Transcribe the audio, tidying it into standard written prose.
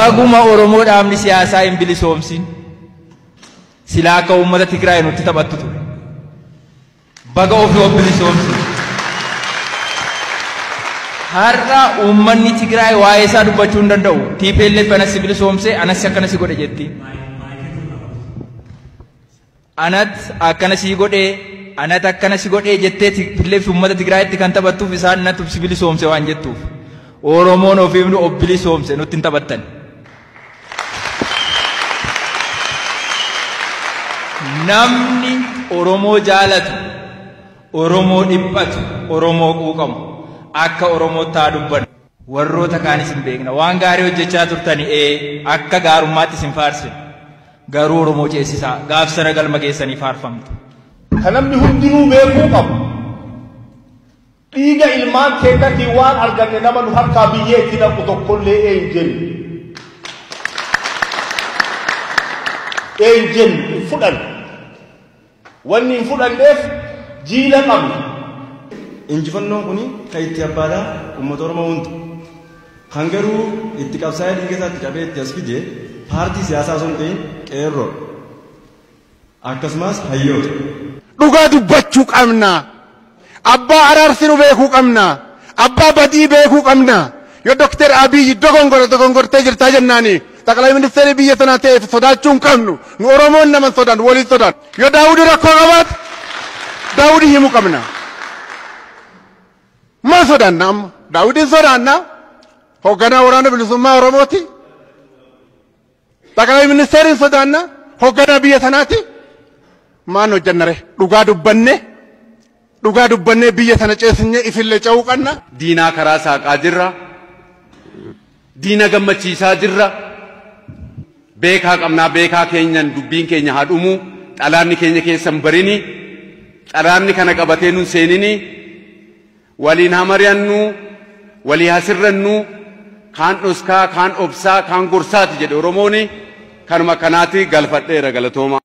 Baguma Oromoo dhaabni siyaasaa hin bilisoomsin. Silaa akka uummata Tigraay nutti taphattu ture. Baga ofii of bilisoomsin. Har'a uummanni Tigraay waa'ee isaa dubbachuu hin danda'u. TPLF anas si bilisoomse, anas akkana si godhe jetti. Anat akkana si godhe, anat akkana si godhe jettee TPLF uummata Tigraayitti kan taphattuuf isaan natu si bilisoomse waan jettuuf. Oromoon ofiif nu of bilisoomse nutti hin taphattan. Namni Oromoo jaalatu, Oromoo dhiphatu, Oromoo quuqamu akka Oromootti haa dubbannu. Warroota kaanis hin beekna. Waan gaarii hojjechaa turtani akka gaarummaatti isin faarsina. Garuu Oromoo ceesisaa gaaf sana galma keessanii faarfamtu. Kan namni hundinuu beekuu qabu. Dhiiga ilmaan keenyatiin waan arganne nama nu harkaa biyyee itti naqu tokkollee een jennu. Een jennu hin fudhannu. Wanni hin fudhanneef jiila qabna. Injifannoon kun kan itti abbaadhaa uummata Oromoo hunda. Kan garuu itti qabsaa'ee dhiiga isaatti qabee itti as fide paartii siyaasaa osoo hin ta'in qeerroo. Akkasumas hayyoota. Dhugaa dubbachuu qabna. Abbaa araarsinu beekuu qabna. Abbaa badii beekuu qabna. Yoo Dooktar Abiyyi dogongortee jirtaa jennaani ጠቅላይ ሚኒስትር biyya sanaa ta'eef sodaachuu hin qabnu. Nu Oromoon nama hin sodaannu, waliin sodaannu. Yoo Daawudi rakkoo qabaate Daawudi himuu qabna. Maal sodaanna amma? Daawudin sodaanna. Hoogganaa waraana bilisummaa Oromooti. ጠቅላይ ሚኒስትርን sodaanna. Hoogganaa biyya sanaati. Maal hojjannare? Dhugaa dubbanne. Dhugaa dubbannee biyya sana ceesinye ifillee ce'uu qabna. Diinaa karaa saaqaa jirra. Diina gammachiisaa jirra. Beekaa qabnaa, beekaa keenyan dubbiin keenya haa dhumu. Xalaanni keenya keessa hin barini. Xalaanni kana qabatee nun seenini. Waliin haa mari'annu, walii haa sirrannu, kaan dhoskaa, kaan obsaa, kaan gorsaati jedhe Oromooni. Kanuma kanaati galfadheera galatooma.